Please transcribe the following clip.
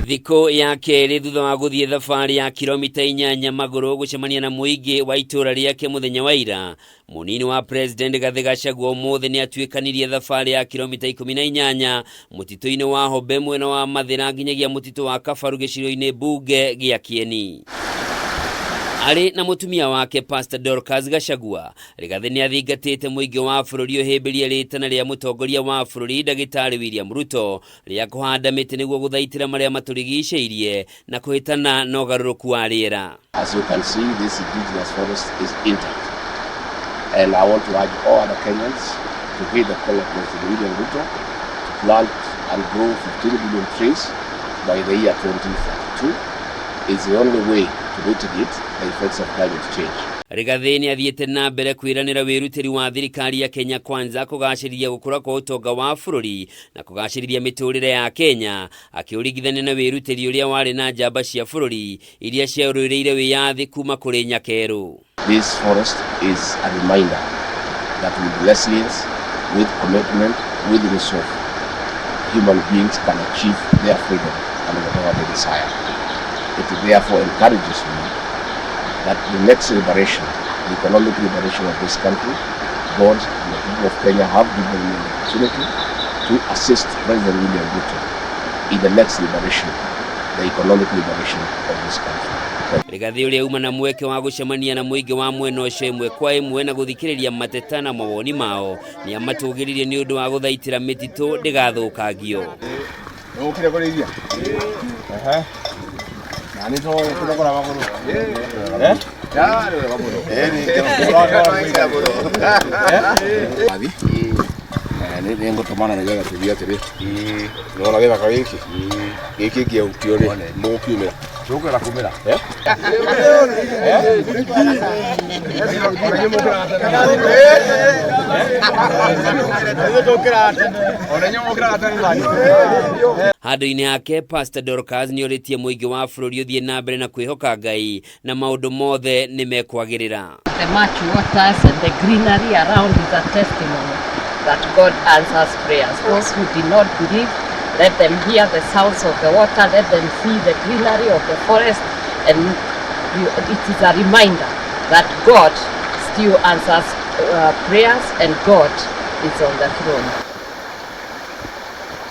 Thikũ ya kerĩ thutha wa gũthiĩ thabarĩ ya kilomita 8 magũrũ gũcemania na mũingĩ wa itũũra rĩake mũthenya wa ira, mũnini wa President Rigathĩ Gachagua ũmũthĩ nĩ atuĩkanirie thabarĩ ya kilomita 18 mũtitũ-inĩ wa Hobe mwena wa Mathĩra nginyagia mũtitũ wa Kabaru gĩcigo-inĩ mbunge gĩa Kieni. Arĩ na mũtumia wake Pastor Dorcas Gachagua, Rigathĩ nĩ athingatĩte mũingĩ wa bũrũri ũhĩmbĩrie rĩtana rĩa mũtongoria wa bũrũri Ndagĩtarĩ William Ruto rĩa kũhanda mĩtĩ nĩguo gũthaitĩra marĩa matũrigicĩirie na kũhĩtana na ũgarũrũku wa rĩera. As you can see, this indigenous forest is intact. And I want to urge all other Kenyans to heed the call of President William Ruto to plant and grow 15 billion trees by the year 2032. It's the only way to mitigate the effects of climate change. Rigathĩ nĩ athiĩte na mbere kwĩranĩra wĩrutĩri wa thirikari ya Kenya Kwanza kũgacĩrithia gũkũra kwa ũtonga wa bũrũri na kũgacĩrithia mĩtũrĩre ya Kenya, akĩũringithania na wĩrutĩri ũrĩa warĩ na njamba cia bũrũri iria ciarũĩrĩire wĩyathi kuma kũrĩ nyakerũ. This forest is a reminder that with resilience, with commitment, with resolve, human beings can achieve their freedom and whatever they desire. It therefore encourages me that the next liberation, the economic liberation of this country, God and the people of Kenya have given me the opportunity to assist President William Ruto in the next liberation, the economic liberation of this country. Rigathĩ ũrĩa uma na mweke wa gũcemania na mũingĩ wa mwena ũcio ĩmwe kwa ĩmwe na gũthikĩrĩria mateta na mawoni mao nĩ amatũgĩririe nĩ ũndũ wa gũthaitĩra mĩtitũ ndĩgathũkangio. Ũkire kũrĩithia? Ehe. Na nĩ tũrogora magũrũ. Eh? Athi. Nĩ nĩ ngũtũmana nĩgetha tũthiĩ atĩrĩ. Nĩwona gĩthaka gĩkĩ? Gĩkĩ kĩahutio rĩ, mũgũkiumĩra. Tũkũra kumĩra. Eh? Handũ-inĩ hake Pastor Dorcas nĩ orĩtie mũingĩ wa bũrũri ũthiĩ na mbere na kwĩhoka Ngai na maũndũ mothe nĩ mekwagĩrĩra. The much waters and the greenery around is a testimony that God answers prayers. Those who did not believe, let them hear the sounds of the water, let them see the greenery of the forest, and it is a reminder that God still answers prayers and God is on the throne.